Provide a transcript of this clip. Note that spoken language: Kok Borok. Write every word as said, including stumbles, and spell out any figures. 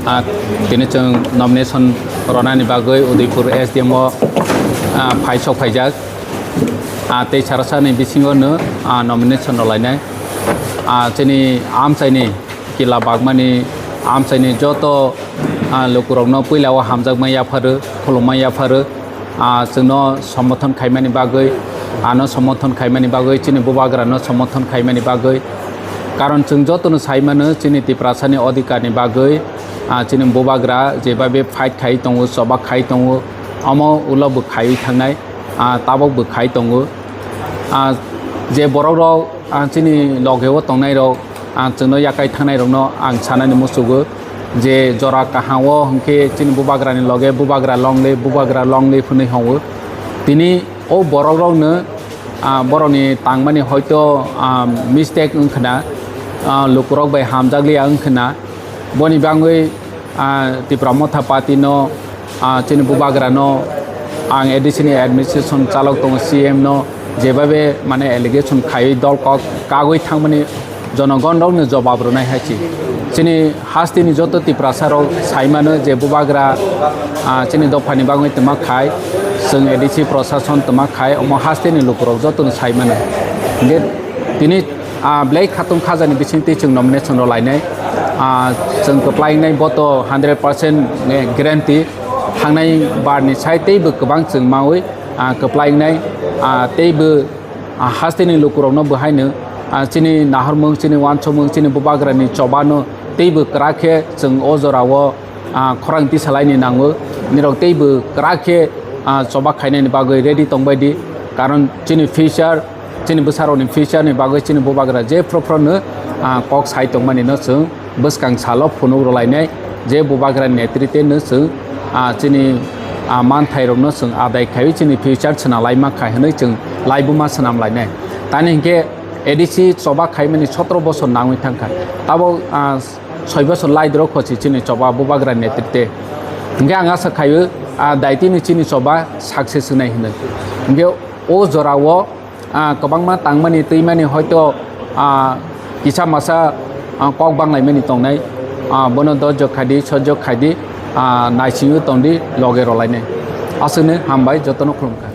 Ah, tini chwng nomination ronani bagwi Udaipur S D M o, ah, phai sok phaijak. Ah, tei sarasani bisingo no, ah, nomination rolainai. Ah, chini amchaini kila bagmani amchaini joto, ah, lukurokno puila o hamjakma yapharo, khulumma yapharo. Ah, chwngno somothon khaimani bagwi, ano somothon khaimani bagwi, chini bubagrano somothon khaimani bagwi. Karon chwng jotono sai mano chini Tiprasani odhikarni bagwi, ah, chini bubagra jebabe fight khai tongo, choba khai tongo, omo ulo bo khaiwi thangnai, ah, tabok bo khai tongo. Ah, je borokrok, ah, chini logeo tongnairok, ah, chwngno yakai thangnairokno ang sanani muchugo je jora kaham o hwnkhe chini bubagrani loge bubagra longle, bubagra longle phwnwi hongo. Tini o borokrokno, ah, borokni tangmani hoito, ah, mistake wngkhwna, ah, lukurok bai hamjakliya wngkhwna, boni bagwi, ah, Tipra Motha Party no, ah, chini bubagra no, ang A D C ni administration chalok tongo, C M no jebabe mane allegation khaiwi dol kok kagwi thangmani jonogon rokno jobab rwnai hai se. Chini hasteni joto Tiprasa rok sai mano je bubagra, ah, chini dophani bagwi twma khai, chwng A D C prosason twma khai, omo hasteni lukurok jotono sai mano. Hingke tini, ah, Blai Khatung Khajani bisingtwi chwng nomination rw lainai. Ah, chwng kwplai wngnai bo to hundred percent guarantee. Thangnai barni sai teibo kwbang chwng maui, ah, kwplai wngnai, ah, teibo, ah, hasteni lukurokno bo haino, ah, chini nahormung, chini wansukmung, chini bubagrani chobano teibo kwrak khe chwng o jorao, ah, khorang tisalaini nango. Nirok teibo kwrak khe, ah, choba khainani bagwi ready tongbai di, karon chini future, chini bwsarokni future ni bagwi chini bubagra je phro phro no, ah, kok sai tongmani no chwng bwskang salo phunuk rwlainai, je bubagra netrite no chwng, ah, chini, ah, manthairokno chwng adai khaiwi chini future swnam laima khai hwnwi chwng laibuma swnam lainai. Tani hinkhe A D C choba khaimani sotoro bosor nangwi thangkha. Tabok, ah, soi bosor laidrok khosi chini choba bubagra netrite. Hinkhe ang asa khaio, ah, daitini chini choba success wngnai hwnwi. Hinkhe o jorao, ah, kwbangma tangmani twimani hoito, ah, kisa masa, ah, kok banglaimani tongnai, ah, bono dojok khaidi, sojok khaidi, ah, naisingwi tongdi, loge rolainai. Aswkno hambai, jotono khulumkha.